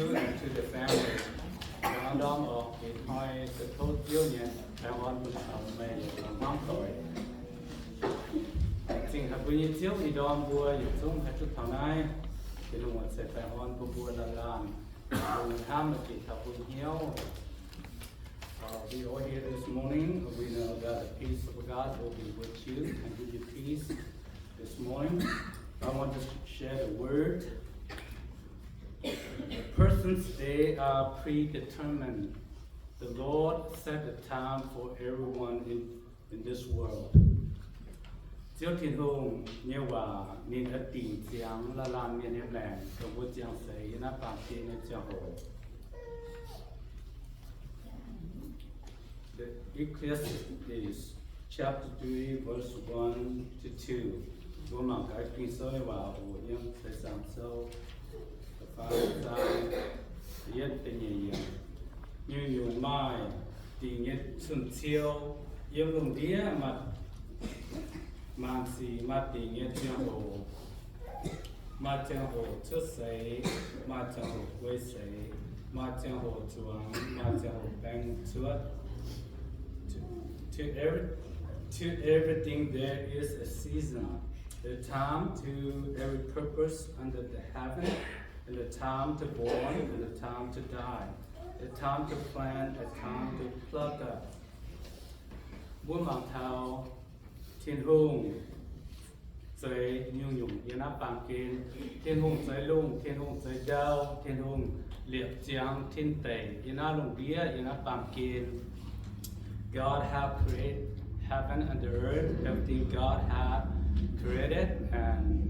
To the family. Baengh orn ndorm orqc, ih hnoi se tov Ziouv nyei baengh orn bun taux meih yietc hnoi hnamv doic. Zingh haic mbuo nyei Ziouv, ih ndorm mbuo yietc zungv haih duqv taux naaiv. Tin-Hungh oix ceix baengh orn bun mbuo laanh laanh. Mbuo hnamv maaih jiex taux mbuo hnyouv. Uh, we are here this morning. We know that the peace of God will be with you and give you peace this morning. I want to share the word. The person's day are predetermined. The Lord set the time for everyone in, in this world. Ziouv Tin-Hungh nyei waac ninh oix dingc ziangx laanh laanh mienh nyei maengc, dongh mbuo ziangh seix yiem naaiv baamh gen nyei ziangh hoc. Ecclesiastes chapter three, verse one to two. Mbuo mangc gaax Ging-Sou nyei waac oc, yiem Seix Zaangc Sou da'faam zaang, yietv da'nyeic yiemc. Nyungc-nyungc maaih dingc nyei cun-ciou, yiem lungh ndiev maaih maanc sic maaih dingc nyei ziangh hoc, maaih ziangh hoc cuotv seix, maaih ziangh hoc guei seix, maaih ziangh hoc zuangx, maaih ziangh hoc baeng cuotv. To, to every, to everything there is a season, a time to every purpose under the heaven, and a time to born, and a time to die, a time to plant, a time to pluck up. Mbuo mangc taux Tin-Hungh zeix nyungc-nyungc yiem naaiv baamh gen. Tin-Hungh zeix lungh, Tin-Hungh zeix ndau, Tin-Hungh liepc ziangx tin-deic yiem naaiv lungh ndiev, yiem naaiv baamh gen. God have created heaven and the earth, everything God have created, and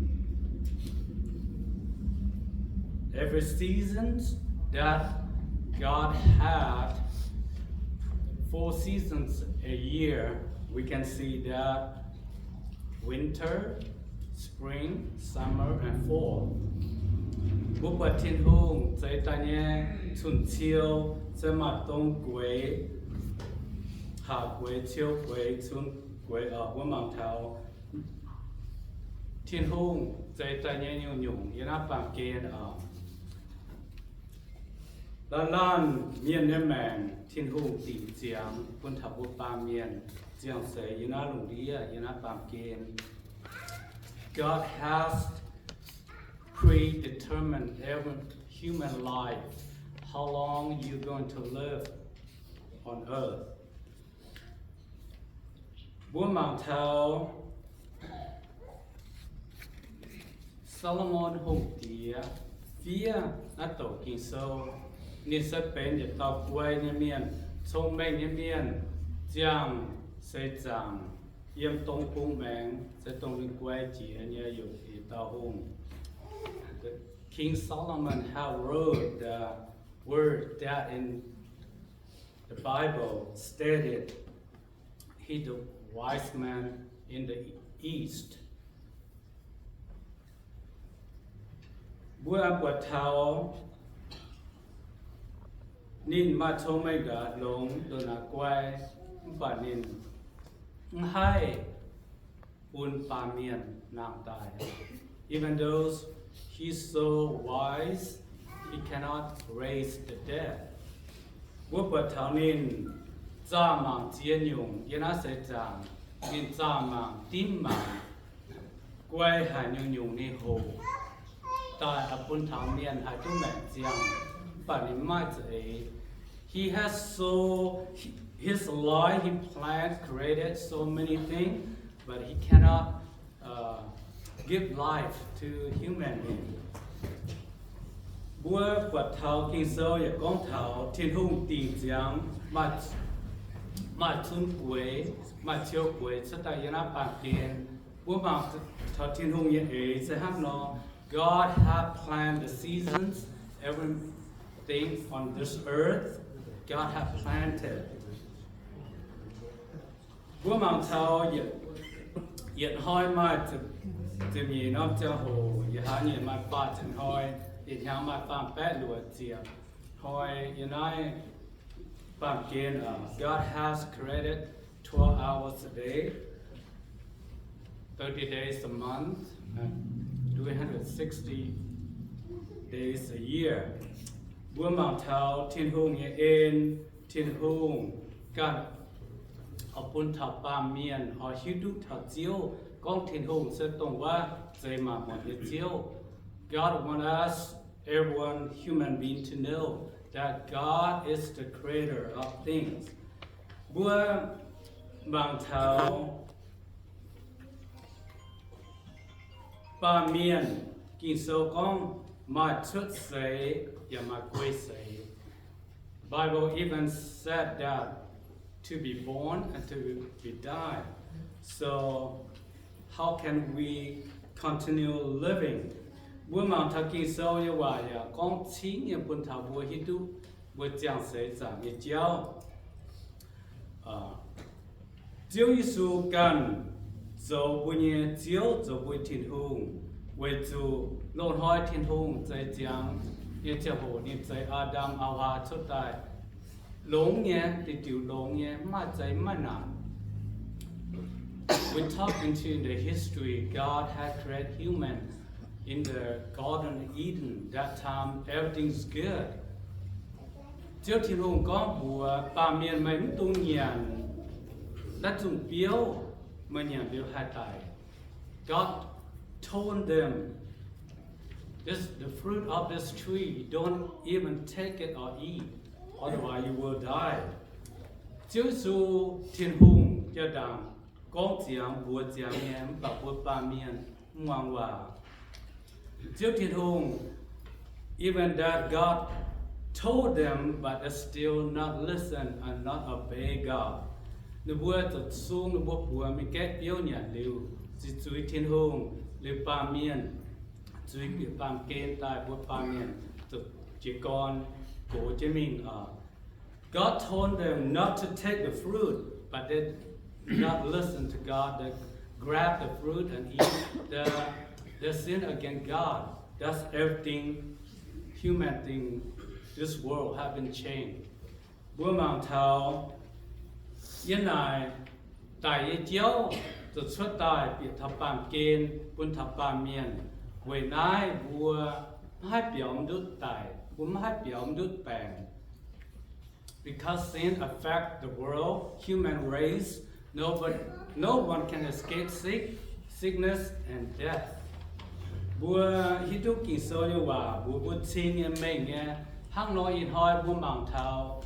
every seasons that God had, four seasons a year, we can see that winter, spring, summer, and fall. Mbuo buatc Tin-Hungh zeix daaih nyei cun-ciou se maaih dongh gueix, haac gueix, ciou gueix, cun gueix oc. Mbuo mangc taux Tin-Hungh zeix daaih nyei nyungc-nyungc yiem naaiv baamh gen oc. Laanh laanh mienh nyei maengc Tin-Hungh dingc ziangx bun taux mbuo baamh mienh ziangh seix yiem naaiv lungh ndiev, yiem naaiv baamh gen. God has predetermined every human life, how long you going to live on earth. Mbuo mangc taux Saa^lo^morn Hungh Diex fiev naaiv douc Ging-Sou. Ninh se benx yietc dauh guai nyei mienh, cong-mengh nyei mienh, ziangh seix zaangc yiem dong bung maengx, se dongh ninh guai jiex nyei yietc dauh hungh. King Solomon have wrote the word that in the Bible stated he the wise man in the East. Mbuo buatc taux ninh maaih cong-mengh ndac longx ndongc naaic guai, mv baac ninh mv haih bun baamh mienh nangh daaih. Even though he's so wise, he cannot raise the dead. Mbuo buatc taux ninh zaah mangc ziex nyungc yiem naaiv seix zaangc, ninh zaah mangc, dimv mangc, guai haic nyungc-nyungc ninh hoqc daaih bun taux mienh haih duqv maengc ziangh, mv baac ninh mv maaih za'eix. He has so, his life, he planned, created so many things, but he cannot, uh, give life to human being. Mbuo buatc taux Ging-Sou yaac gorngv taux Tin-Hungh dingc ziangx maaih, maaih cun-gueix, maaih ciou gueix cuotv daaih yiem naaiv baamh gen. Mbuo mangc taux Tin-Hungh nyei eix se hnangv nor. God have planned the seasons, everything on this earth, God have planted. Mbuo mangc taux yietc, yietc hnoi maaih ziepc, ziepc nyeic norm ziangh hoc, yietc hlaax nyeic maaih faah ziepc hnoi, yietc hnyangx maaih faam baeqv luoqc ziepc hnoi. Yiem naaiv baamh gen, uh, God has created twelve hours a day, thirty days a month, and three hundred sixty days a year. Mbuo mangc taux Tin-Hungh nyei en, Tin-Hungh ganh oix bun taux baamh mienh oix hiuv duqv taux Ziouv, gorngv Tin-Hungh se dongh wuov zeix maanc muotc nyei Ziouv. God want us, everyone, human being to know that God is the creator of things. Mbuo mangc taux baamh mienh, Ging-Sou gorngv maaih cuotv seix yaac maaih guei seix. Bible even said that to be born and to be die. So how can we continue living? Mbuo mangc taux Ging-Sou nyei waac yaac gorngv cingv nyei bun taux mbuo hiuv duqv mbuo ziangh seix zaangc nyei jauv. Ziouv Yesu ganh zoux mbuo nyei Ziouv, zoux mbuo Tin-Hungh, weic zuqc loz-hnoi Tin-Hungh zeix ziangx nyei ziangh hoc ninh zeix Aa^ndam Aa^waa cuotv daaih longx nyei, diuc diuc longx nyei, mv maaih zeix mv maaih naanc. We talk into the history, God had created human in the Garden of Eden. That time everything's good. Ziouv Tin-Hungh gorngv mbuox baamh mienh, meih mv dungx nyanc naaiv zungh biouv, meih nyanc liuz haih daic. God told them, this, the fruit of this tree, don't even take it or eat, otherwise you will die. Ziouv Yesu Tin-Hungh jaa-ndaangc gorngv ziangx mbuox ziangx nyei, mv baac mbuo baamh mienh mv muangx waac. Ziouv Tin-Hungh, even that God told them, but they still not listen and not obey God. Ninh mbuo zuqc sung ninh mbuo buoz mingh gaeqv biouv nyanc liuz, ziqc zuiz Tin-Hungh, liuz baamh mienh zuiz bieqc baamh gen daaih, mbuo baamh mienh zuqc jiez gorn gox jienv mingh oc. God told them not to take the fruit, but they not listen to God. They grab the fruit and eat. They, they sin against God. That's everything, human thing, this world have been changed. Mbuo mangc taux yiem naaic daic nyei jauv zuqc cuotv daaih bieqc taux baamh gen bun taux baamh mienh. Weic naaiv mbuo maiv haih biaux ndutv daic, mbuo maiv haih biaux ndutv baengc. Because sin affect the world, human race, no one, no one can escape sick, sickness and death. Mbuo hiuv duqv Ging-Sou nyei waac mbuox mbuo cing nyei mengh nyei. Hnangv nor ih hnoi mbuo mangc taux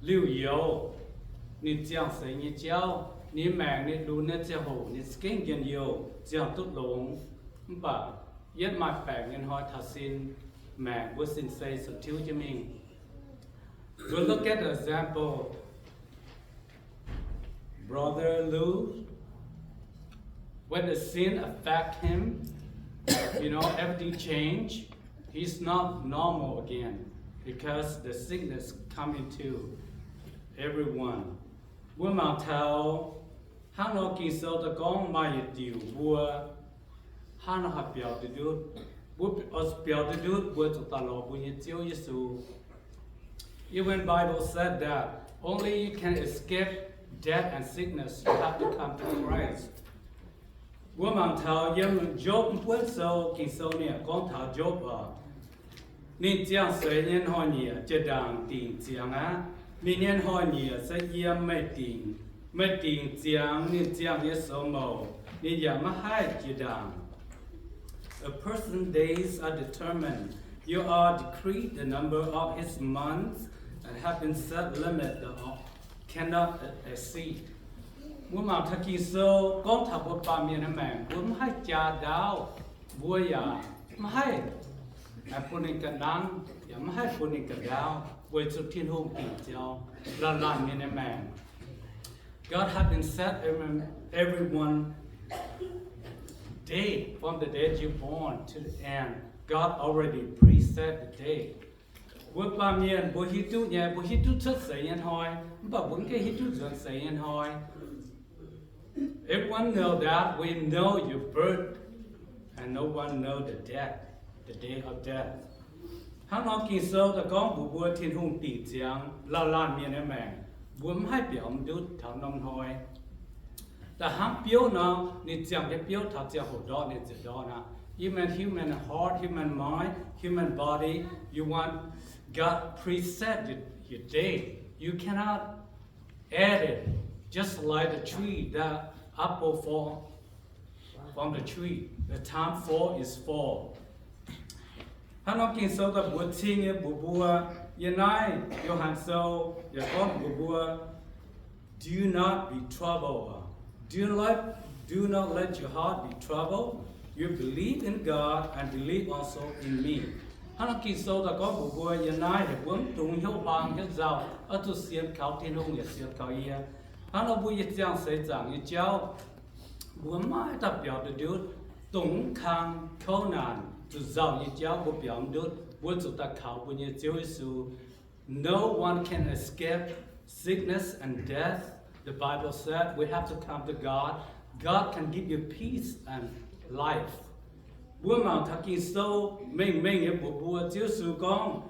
liuh youz, ninh ziangh seix nyei jauv, ninh maengc ninh lunx nyei ziangh hoc ninh za'gengh njien-youh ziangh duqv longx. Mv baac yietv maaih baengc nyei hnoi taux sin, maengc mbuo sin-sei zoux-tiuv jienv mingh. We'll look at the example. Brother Lu, when the sin affect him, you know, everything change. He's not normal again because the sickness coming to everyone. Mbuo mangc taux hnangv nor Ging-Sou daaih gorngv maaih yietc diuc mbuo hnangv nor haih biaux duqv ndutv. Mbuo oix biaux duqv ndutv mbuo zuqc daaih lorz mbuo nyei Ziouv Yesu. Even Bible said that only you can escape death and sickness, you have to come to Christ. Mbuo mangc taux yiem Jopv mv buonv sou, Ging-Sou ninh gorngv taux Jopv oc. Ninh ziangh seix nyei hnoi-nyieqc jiex ndaangc dingc ziangx aqv. Ninh nyei hnoi-nyieqc se yiem meih dingc, meih dingc ziangx ninh ziangh nyei soux mouc, ninh yaac maiv haih jiex ndaangc. A person's days are determined. You are decreed the number of his months and have been set limit that cannot exceed. Mbuo mangc taux Ging-Sou gorngv taux mbuo baamh mienh nyei maengc, mbuo maiv haih jaa ndaauv, mbuo yaac maiv haih bun ninh ga'nangv, yaac maiv haih bun ninh ga'ndaauv, weic zuqc Tin-Hungh dingc ziangx laanh laanh mienh nyei maengc. God has been set everyone day from the day you born to the end. God already preset the day. Mbuo baamh mienh mbuo hiuv duqv nyei, mbuo hiuv duqv cuotv seix nyei hnoi, mv baac mbuo mv gaengh hiuv duqv nzuonx seix nyei hnoi. Everyone know that we know your birth, and no one know the death, the day of death. Hnangv nor Ging-Sou daaih gorngv mbuox mbuo Tin-Hungh dingc ziangx laanh laanh mienh nyei maengc, mbuo mv haih biaux ndutv taux norm hnoi. Da'hnangv biouv nor, ninh ziangh nyei biouv taux ziangh hoc ndortv ninh ziouc ndortv aqv. Even human heart, human mind, human body, you want God preset your, your day. You cannot add it. Just like the tree, the apple fall from the tree. The time fall is fall. Hnangv nor Ging-Sou daaih mbuox cing nyei mbuox mbuo, yiem naaiv Yo^han Sou yaac gorngv mbuox mbuo, do not be troubled. Do not, do not let your heart be troubled. You believe in God and believe also in me. Hnangv nor Ging-Sou daaih gorngv mbuox mbuo, yiem naaiv heuc mbuo mv dungx hnyouv huaang hnyouv nzauh, oix zuqc sienx kaux Tin-Hungh yaac sienx kaux yie. Hnangv nor mbuo nyei ziangh seix zaangc nyei jauv, mbuo maiv daaih biaux ndutv, dongh mv kang kouv naanc zuqc nzauh nyei jauv mbuo biaux mv ndutv, mbuo zuqc daaih kaux mbuo nyei Ziouv Yesu. No one can escape sickness and death. The Bible said we have to come to God. God can give you peace and life. Mbuo mangc taux Ging-Sou mengh mengh nyei mbuox mbuo, Ziouv Yesu gorngv,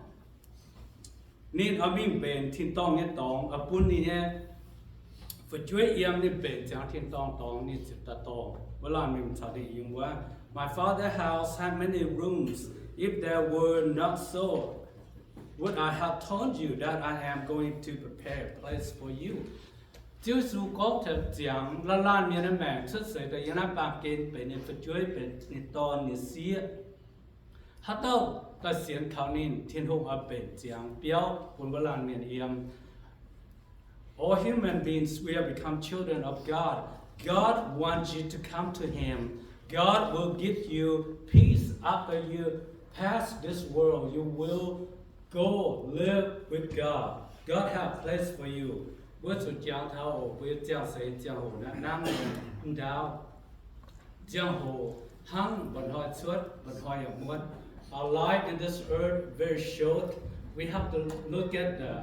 ninh oix mingh mbenc tin-dorngh nyei dorngx, oix bun ninh nyei fu'jueiv yiem. Ninh mbenc ziangx tin-dorngh dorngx, ninh ziouc daaih dorh wuov laanh mienh caux ninh yiem wuov. My Father's house has many rooms. If there were not so, would I have told you that I am going to prepare a place for you? Ziouv Yesu gorngv taux ziangx laanh laanh mienh nyei maengc cuotv seix daaih yiem naaiv baamh gen benx ninh fu'jueiv, benx ninh dorn, ninh sieqv. Haaix dauh daaih sienx kaux ninh, Tin-Hungh oix mbenc ziangx biauv bun wuov laanh mienh yiem. All human beings will become children of God. God wants you to come to Him. God will give you peace after you pass this world. You will go live with God. God have a place for you. Mbuo zuqc jangx taux oc, mbuo nyei ziangh seix ziangh hoc naaiv, hnangv nor, mv ndaauv ziangh hoc hnangv mba'hnoi cuotv, mba'hnoi yaac muotv. Our life in this earth very short. We have to look at the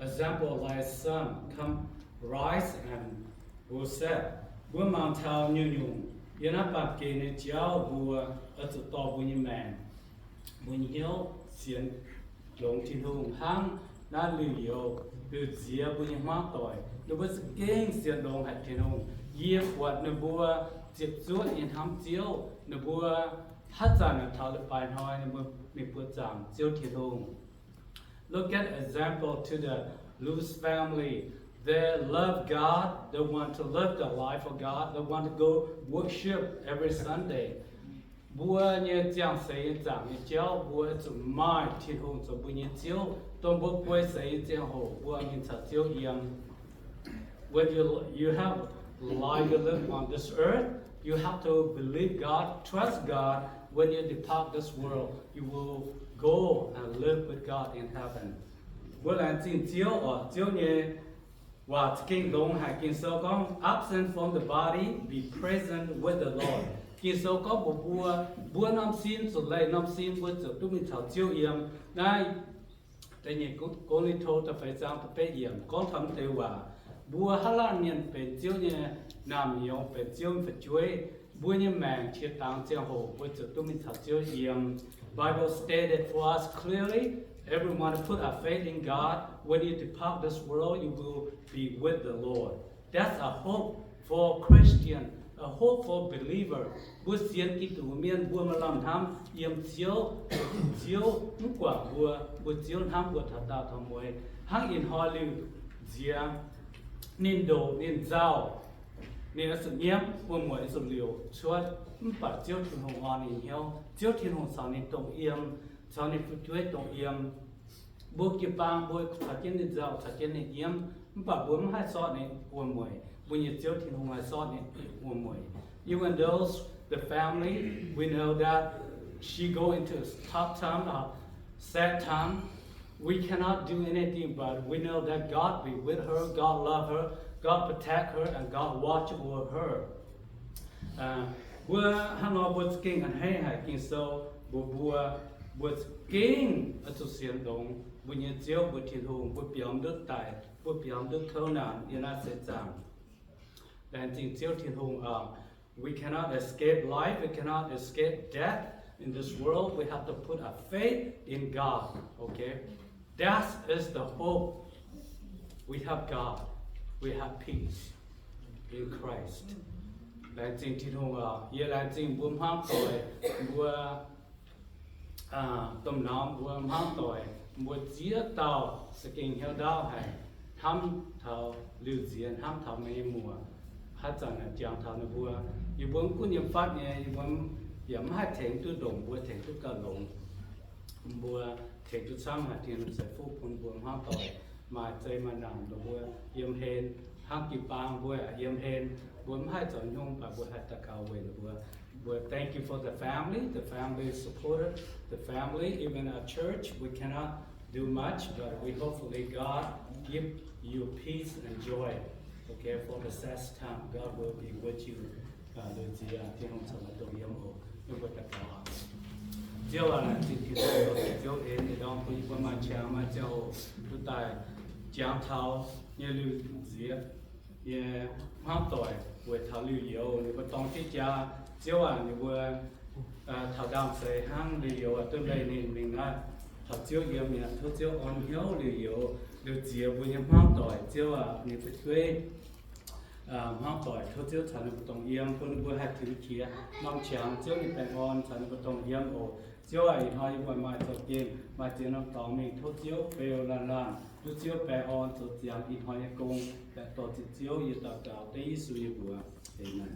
example like sun come rise and go set. Mbuo mangc taux nyungc-nyungc yiem naaiv baamh gen nyei jauv, mbuo oix zuqc dorh mbuo nyei maengc, mbuo nyei hnyouv sienx longx Tin-Hungh hnangv naaiv liuc youz, liuc nziex mbuo nyei hmuangv doic. Ninh mbuo za'gengh sienx longx haic Tin-Hungh. Yie buatc ninh mbuo ziepc zuoqv nyei hnamv Ziouv. Ninh mbuo haaix zanc taux leiz-baaix hnoi ninh mbuo mingh buoqc zaangc Ziouv Tin-Hungh. Look at example to the Lewis family. They love God. They want to live the life of God. They want to go worship every Sunday. Mbuo nyei ziangh seix nyei zaangc nyei jauv, mbuo zuqc maaih Tin-Hungh zoux mbuo nyei Ziouv. Dongh mbuo bueix seix nyei ziangh hoc, mbuo mingh caux Ziouv yiem. When you, you have life you live on this earth, you have to believe God, trust God. When you depart this world, you will go and live with God in heaven. Mbuo laengz zingh Ziouv oc. Ziouv nyei waac za'gengh longx haic. Ging-Sou gorngv, absent from the body, be present with the Lord. Ging-Sou gorngv mbuox mbuo, mbuo norm sin zuqc leih norm sin, mbuo ziouc duqv mingh caux Ziouv yiem. Naaiv da'nyeic Ko^lin^to da'feix zaang da'betv yiemc gorngv taux mv deix waac. Mbuo haaix laanh mienh benx Ziouv nyei naamh nyouz, benx Ziouv nyei fu'jueiv, mbuo nyei maengc qiex dangx ziangh hoc mbuo ziouc duqv mingh caux Ziouv yiem. Bible stated for us clearly, everyone put our faith in God. When you depart this world, you will be with the Lord. That's a hope for Christian, a hope for believer. Mbuo sienx Giduc mienh, mbuo maaih lamh hnamv yiem Ziouv. Ziouv mv guangc mbuo, mbuo Ziouv hnamv mbuo taux daauh taux mueiz. Hnangv ih hnoi liuc nziex, ninh ndoqc, ninh nzauh, ninh oix zuqc nyiemv, wuom-mueic oix zuqc liouc cuotv, mv baac Ziouv Tin-Hungh orn ninh hnyouv. Ziouv Tin-Hungh caux ninh dongh yiem, caux ninh fu'jueiv dongh yiem. Mbuo jiu-baang mbuo caux jienv ninh nzauh, caux jienv ninh nyiemv, mv baac mbuo mv haih sortv ninh wuom-mueic. Mbuo nyei Ziouv Tin-Hungh haih sortv ninh wuom-mueic. Even though the family, we know that she go into tough time, uh, sad time, we cannot do anything, but we know that God be with her, God love her, God protect her, and God watch over her. Mbuo hnangv nor mbuo za'gengh a'hneiv haic Ging-Sou mbuox mbuo, mbuo za'gengh oix zuqc sienx longx mbuo nyei Ziouv, mbuo Tin-Hungh, mbuo biaux ndutv daic, mbuo biaux ndutv kouv naanc yiem naaiv seix zaangc. Laengz zingh Ziouv Tin-Hungh oc. We cannot escape life. We cannot escape death in this world. We have to put our faith in God. Okay? That is the hope. We have God. We have peace in Christ. Laengz zingh Tin-Hungh oc. Yie laengz zingh mbuo hmuangv doic, mbuo domh norm mbuo hmuangv doic, mbuo ziex dauh za'gengh hnyouv ndaauv haic, hnamv taux liuh nziex, hnamv taux meih nyei muoc, haaix zanc naaic jangx taux ninh mbuo. Yie mbuo mv gunv yiem fatv nyei, yie mbuo yaac mv haih tengx duqv ndongc mbuo tengx duqv gauh longx. Mbuo tengx duqv camv haic, Tin-Hungh ceix fuqv bun mbuo hmuangv doic maaih zei maaih nangc, ninh mbuo yiem hlen hnangv jiu-baang mbuo yaac yiem hlen. Mbuo mv haih zoux haaix nyungc, mv baac mbuo haih daux gaux weic ninh mbuo. Mbuo thank you for the family. The family supported the family. Even our church, we cannot do much, but we hopefully God give you peace and joy. Okay, for the sad time, God will be with you. Liuz nziex, Tin-Hungh caux meih dongh yiem oc. Mbuo daux gaux. Ziouv aac, zinh Tin-Hungh, Ziouv en ninh ndorm bun yie mbuo maaih qangx maaih ziangh hoc duqv daaih jangx taux nyei liuh nziex nyei hmuangv doic weic taux liuh youz ninh mbuo dorng jienv jaa. Ziouv aac, ninh mbuo taux ndaamv-seix hnangv, liuh youz aac duqv leih ninh mingh naaiv taux Ziouv yiem mi'aqv. Tov Ziouv orn hnyouv liuh youz, liuh nziex mbuo nyei hmuangv doic. Ziouv aac, ninh fu'jueiv hmuangv doic, tov Ziouv caux ninh mbuo dongh yiem, bun ninh mbuo haih tiux qiex norm qangx. Ziouv ninh baengh orn caux ninh mbuo dongh yiem oc. Ziouv aac, ih hnoi yie mbuo maaih zoux gengh maaih ziex norm dorngx mingh, tov Ziouv beu laanh laanh duqv Ziouv baengh orn zoux ziangx ih hnoi nyei gong, baeqc dorh ziqc Ziouv yie daux gaux dengv Yesu nyei mbuox. Aamen.